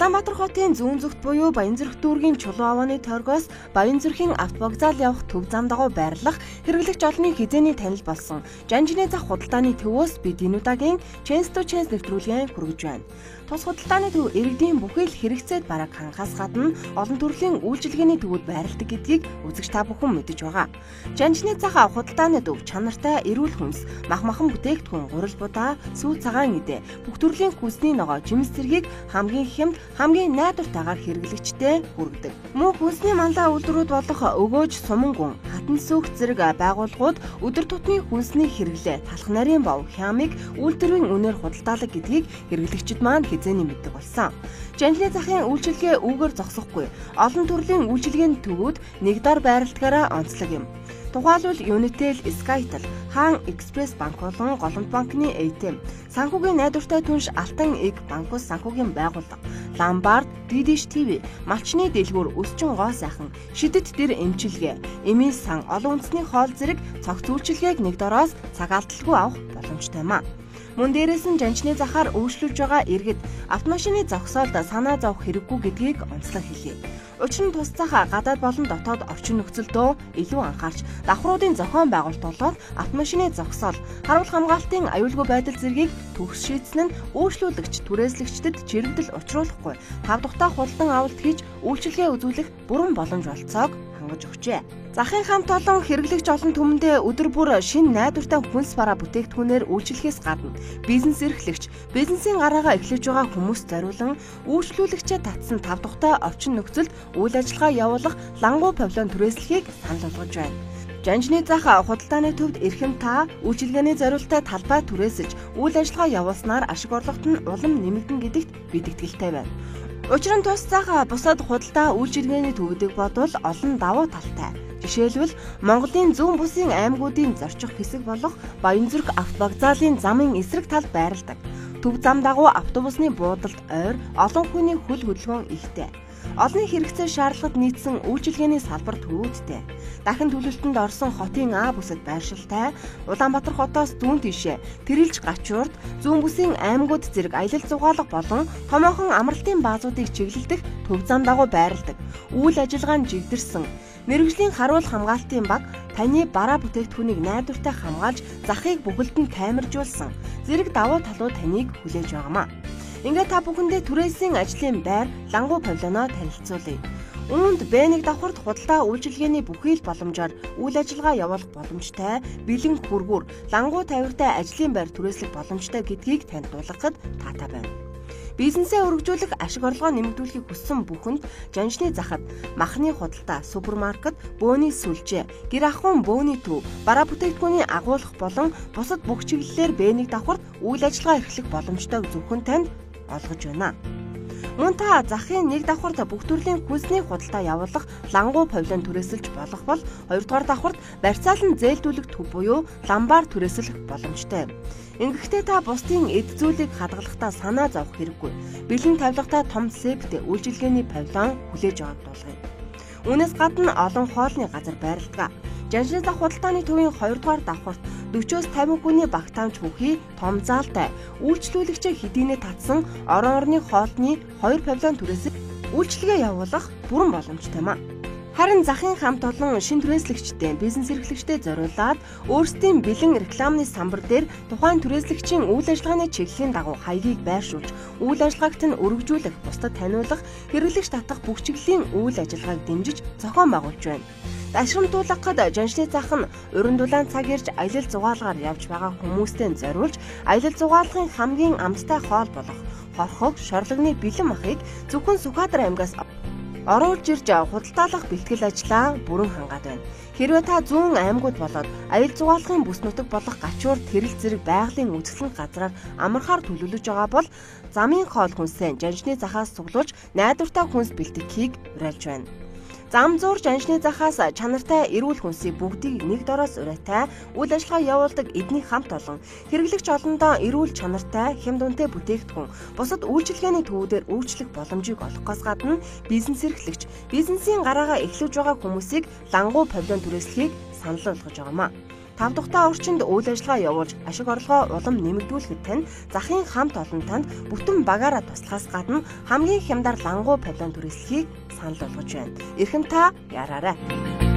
Улаанбаатар хотын зүүн зүгт буюу Баянзүрх дүүргийн Чулуу авааны тойргоос Баянзүрхийн автовокзал явах төв зам дагуу байрлах хэрэглэгч олонний хэзээний танил болсон Жанжины зах худалдааны төвөөс бид энэ удаагийн Chance to Chance нэвтрүүлгээ хүргэж байна. Тус худалдааны төв иргэдийн бүхий л хэрэгцээд бараг хангахаас гадна олон төрлийн үйлчилгээний төвүүд байрладаг гэдгийг үзэгч та бүхэн мэдэж байгаа. Жанжины зах худалдааны төв чанартай эрүүл хүнс, мах махан бүтээгдэхүүн, гурил будаа, сүү цагаан идэ, бүх төрлийн хүнсний ногоо, жимс зэргийг хамгийн хямд, хамгийн найдвартайгаар хэрэглэгчтэй хүргэдэг. Мөн хүнсний манлай үйлдвэрүүд болох өгөөж, сумангүн, хатан сүх зэрэг байгууллагууд өдөр тутмын хүнсний хэрэглээ, талх нарийн бов, хямыг үйлдвэрийн үнээр худалдаалаг гэдгийг хэрэглэгчид маань хэзээний мэддэг болсон. Жанжины захын үйлчилгээ үүгээр зогсохгүй. Олон төрлийн үйлчилгээний төвүүд нэг дор байрладгаараа онцлог юм. Тухайлбал Unitel, Skytel, Хаан Экспресс банк болон Голомт банкны ATM, санхүүгийн найдвартай түнш Алтан эг банкус санхүүгийн байгууллага, Ламбард, Didish TV, малчны дэлгүүр, Өсчин гоо сайхан, шидэт дэр эмчилгээ, эмийн сан, олон үндэсний хоол зэрэг цогц үйлчилгээг нэг дороос цаг алдалгүй авах боломжтой юм а. Мөн дээрээс нь Жанжины захаар үйлчлүүлж байгаа иргэд автомашины зогсоолд санаа зовох хэрэггүй гэдгийг онцлог хэлье. Учир нь тус зах гадаад болон дотоод орчин нөхцөлдөө илүү анхаарч давхруудын зохион байгуулалт болоод автомашины зогсоол, харуул хамгаалтын аюулгүй байдал зэргийг төгс шийдсэн нь үйлчлүүлэгч, түрээслэгчдэд чирэгдэл учруулахгүй тав тухтай худалдан авалт хийж үйлчилгээ үзүүлэх бүрэн боломж болцоог хангаж өгчээ. Захын хамт олон хэрэглэгч олон түмэндээ өдөр бүр шинэ найдвартай хүнс бараа бүтээгдэхүүнээр үйлчлэхээс гадна бизнес эрхлэгч, бизнесийн гараагаа эхлэж байгаа хүмүүст зориулан үйлчлүүлэгчээ татсан тав тухтай орчин нөхцөлд үйл ажиллагаа явуулах лангуу павильон түрээслэхийг санал болгож байна. Жанжины зах худалдааны төвд эрхэм та үйлчилгээний зориулттай талбай түрээсэж үйл ажиллагаа явуулснаар ашиг орлогот нь улам нэмэгдэн гэдэгт бид итгэлтэй байна. Учир нь тус зах бусад худалдаа үйлчилгээний төвүүдийг бодвол олон давуу талтай. Жишээлбэл Монголын зүүн бүсийн аймагуудын зорчих хэсэг болох Баянзүрх автовокзалын замын эсрэг талд байрладаг. Төв зам дагуу автобусны буудалд ойр, олон хүний хөл хөдөлгөөн ихтэй. Олонний хэрэгцээ шаардлагад нийцсэн үйлчилгээний салбар төвүүдтэй. Дахин төлөлтөнд орсон хотын А бүсэд байршилтай, Улаанбаатар хотоос зүүн тишээ, Тэрэлж гачуурд, зүүн бүсийн аймагуд зэрэг аялал зугаалга болон томоохон амралтын баазуудыг чиглэлдэх төв зам дагуу байрладаг. Үйл ажиллагаа нь жигдэрсэн. Мэргэжлийн харуул хамгаалтын баг таны бараа бүтээгдэхүүнийг найдвартай хамгаалж захыг бүхэлд нь таймаржуулсан зэрэг давуу талууд таныг хүлээж байгаамаа. Ингээд та бүхэндээ түрээсийн ажлын байр лангуу павильоноо танилцуулъя. Үүнд Б1 давхарт худалдаа үйлчилгээний бүхий л боломжоор үйл ажиллагаа явуулах боломжтой, бэлэн хөргүүр, лангуу тавиртай ажлын байр түрээслэх боломжтой гэдгийг танд дуулгахад таатай байна. Бизнесээ өргөжүүлэх, ашиг орлогоо нэмэгдүүлэхийг хүссэн бүхэнд Жанжины захад махны худалдаа, супермаркет, бөөний сүлжээ, гэр ахуйн бөөний төв, бараа бүтээгдэхүүний агуулгах болон бусад бүх чиглэлээр Б1 давхарт үйл ажиллагаа эрхлэх боломжтойг зөвхөн танд олгож байна. Мөн та захын нэг давхарт бүх төрлийн хүнсний худалдаа явуулах лангуу павильон түрээсэлж болох бол хоёрдугаар давхарт барьцаалан зээлдүүлэх төв буюу ламбар түрээсэлэх боломжтой. Ингэхдээ та бусдын эд зүйлийг хадгалахдаа санаа зовох хэрэггүй. Бэлэн тавилгатай том септ үйлчилгээний павильон хүлээж аваад дуулгая. Үүнээс гадна олон хоолны газар байрладаг. Жанжины зах худалдааны төвийн 2 дугаар давхарт 40-оос 50 хүний багтаамж бүхий том заалтай үйлчлүүлэгчээ хэдийнэ татсан орон орны хоолны 2 павильон түрээсэл үйлчилгээ явуулах бүрэн боломжтой юм а. Харин захын хамт олон шинэ түрээслэгчтэй, бизнес эрхлэгчтэй зориулаад өөрсдийн бэлэн рекламны самбар дээр тухайн түрээслэгчийн үйл ажиллагааны чиглэлийн дагуу хаягийг байршуулж, үйл ажиллагааг нь өргөжүүлэх, бусдад таниулах, хэрэглэгч татах бүх чиглэлийн үйл ажиллагааг дэмжиж зохион байгуулж байна. Дашрамтуулгахад Жанжны зах нь уран дулаан цаг ирж аялал зугаалгаар явж байгаа хүмүүстэй зориулж аялал зугаалгын хамгийн амттай хоол болох хорхог, шорлогны бэлэн махыг зөвхөн Сүхбаатар аймгаас оруулж ирж худалдаалах бэлтгэл ажлаа бүрэн хангаад байна. Хэрвээ та зүүн аймагуд болоод аялал зугаалгын бүс нутаг болох Гачуур, Тэрэл зэрэг байгалийн үзэсгэлэнт газраар амархаар төлөвлөж байгаа бол замын хоол хүнсээ Жанжны захаас цуглуулж найдвартай хүнс бэлтгэхийг уриалж байна. Зам зуур Жанжны захаас чанартай эрүүл хүнсийг бүгдийг нэг дороос урайтай үйл ажиллагаа явуулдаг эдний хамт олон хэрэглэгч олондоо эрүүл чанартай хямд үнэтэй бүтээгдэхүүн бусад үйлчилгээний төвүүдээр үйлчлэх боломжийг олгохоос гадна бизнес эрхлэгч, бизнесийн гараагаа эхлүүлж байгаа хүмүүсийг лангуу павильон түрээслэхийг санал болгож байгаамаа. Тав дахьтаа орчинд үйл ажиллагаа явуулж ашиг орлогоо улам нэмэгдүүлэхэд тань захын хамт олон танд бүтэн багаараа туслахаас гадна хамгийн хямдар лангуу павильон түрээслэхийг санал болгож байна. Эрхэм та яраарай.